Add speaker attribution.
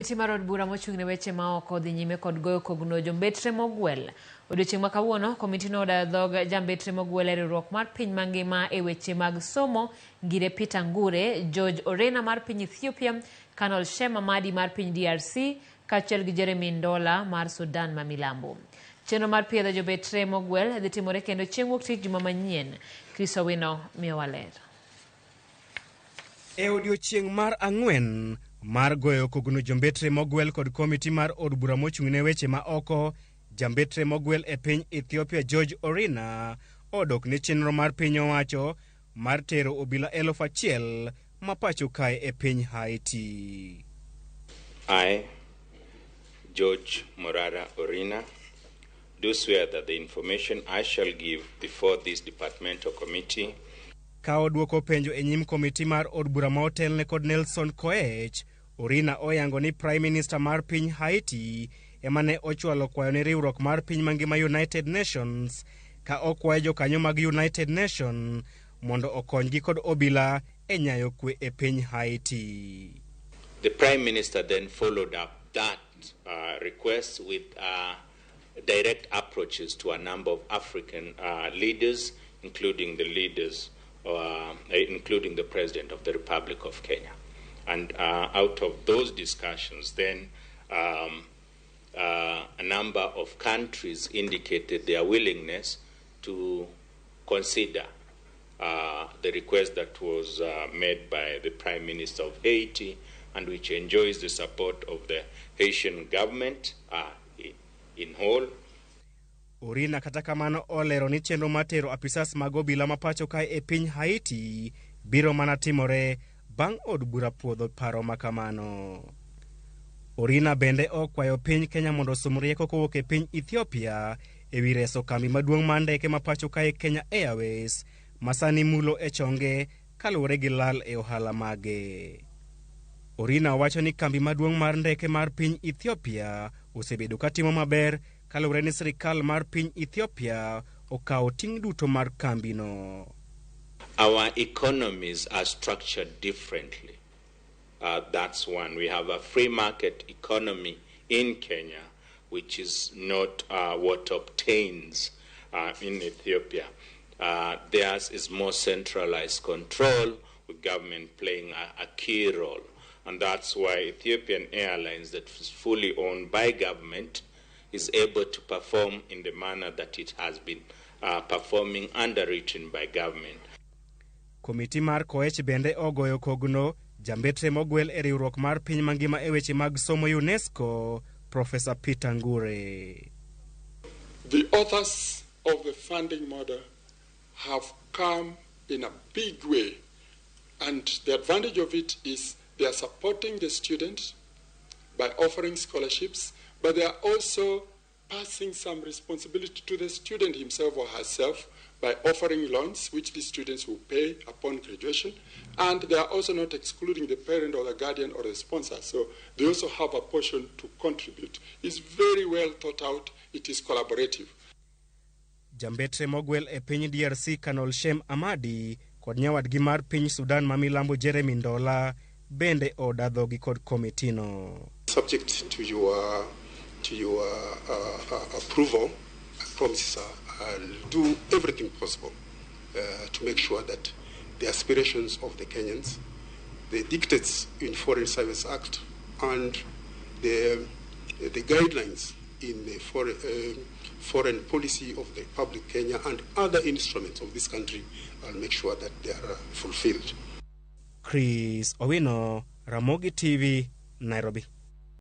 Speaker 1: Komiti mar od bura mochung' ne weche ma oko dhi nyime kod goyo kogno jombetre mogwel. Odiochieng' ma kawuono, komitino odayo dhog jambetre mogwel e riwruok mar piny mangima e weche mag somo, Ngire Peter Ngure, George Orena mar piny Ethiopia, Colonel Shem Amadi mar piny DRC, kaachiel gi Jeremy Ndola mar Sudan ma Milambo. Chenro mar piedho jombetre mogwel dhi timore kendo chieng' wuok tich juma manyien. Chris Owino miyowa ler.
Speaker 2: E odiochieng' mar ang'wen mar goyo kogno jombetre mogwel kod komiti mar od bura mochung' ne weche ma oko, jambetre mogwel e piny Ethiopia George Orina odok ne chenro mar piny owacho mar tero obila 1,000 ma pacho kae e piny Haiti.
Speaker 3: I, George Morara Orina, do swear that the information I shall give before this departmental committee
Speaker 2: Ka odwoko penjo e nyim komiti mar od bura ma otelne kod Nelson Koech, Orina oyango ni Prime Minister mar piny Haiti ema ne ochwalo kwayo ne riwruok mar piny mangima United Nations ka okwayo jokanyo mag United Nations mondo okonygi kod obila e nyayo kwe e piny Haiti.
Speaker 3: The Prime Minister then followed up that request with direct approaches to a number of African leaders, including the leaders, including the President of the Republic of Kenya. And out of those discussions, then a number of countries indicated their willingness to consider the request that was made by the Prime Minister of Haiti and which enjoys the support of the Haitian government in whole.
Speaker 2: Orina kata kamano olero ni chenro mar tero apisas mag obila ma pacho kae e piny Haiti biro mana timore bang' od bura puodho paro ma kamano. Orina bende okwayo piny Kenya mondo osom rieko kowuok e piny Ethiopia e wi reso kambi maduong' mar ndeke ma pacho kae Kenya Airways ma sani mulo e chonge kaluwore gi lal e ohala mage. Orina wacho ni kambi maduong' mar ndeke mar piny Ethiopia osebedo ka timo maber kaluwore ni sirikal mar piny Ethiopia okawo ting' duto mar kambino.
Speaker 3: Our economies are structured differently. That's one. We have a free market economy in Kenya, which is not what obtains in Ethiopia. Theirs is more centralized control, with government playing a key role. And that's why Ethiopian Airlines, that is fully owned by government, is able to perform in the manner that it has been performing, underwritten by government.
Speaker 2: Komiti mar Koech bende ogoyo kogno jambetre mogwel e riwruok mar piny mangima e weche mag somo UNESCO, Professor Peter Ngure.
Speaker 4: The authors of the funding model have come in a big way, and the advantage of it is they are supporting the students by offering scholarships, but they are also passing some responsibility to the student himself or herself by offering loans, which the students will pay upon graduation. And they are also not excluding the parent or the guardian or the sponsor. So they also have a portion to contribute. It's very well thought out. It is collaborative.
Speaker 2: Jambetre mogwel e piny DRC Colonel Shem Amadi kod nyawadgi mar piny Sudan ma milambo Jeremy Ndola bende oda dhogi kod komitino.
Speaker 5: Subject to your approval, I promise, sir, I'll do everything possible to make sure that the aspirations of the Kenyans, the dictates in Foreign Service Act, and the guidelines in the foreign policy of the Republic Kenya and other instruments of this country, I'll make sure that they are fulfilled.
Speaker 2: Chris Owino, Ramogi TV, Nairobi.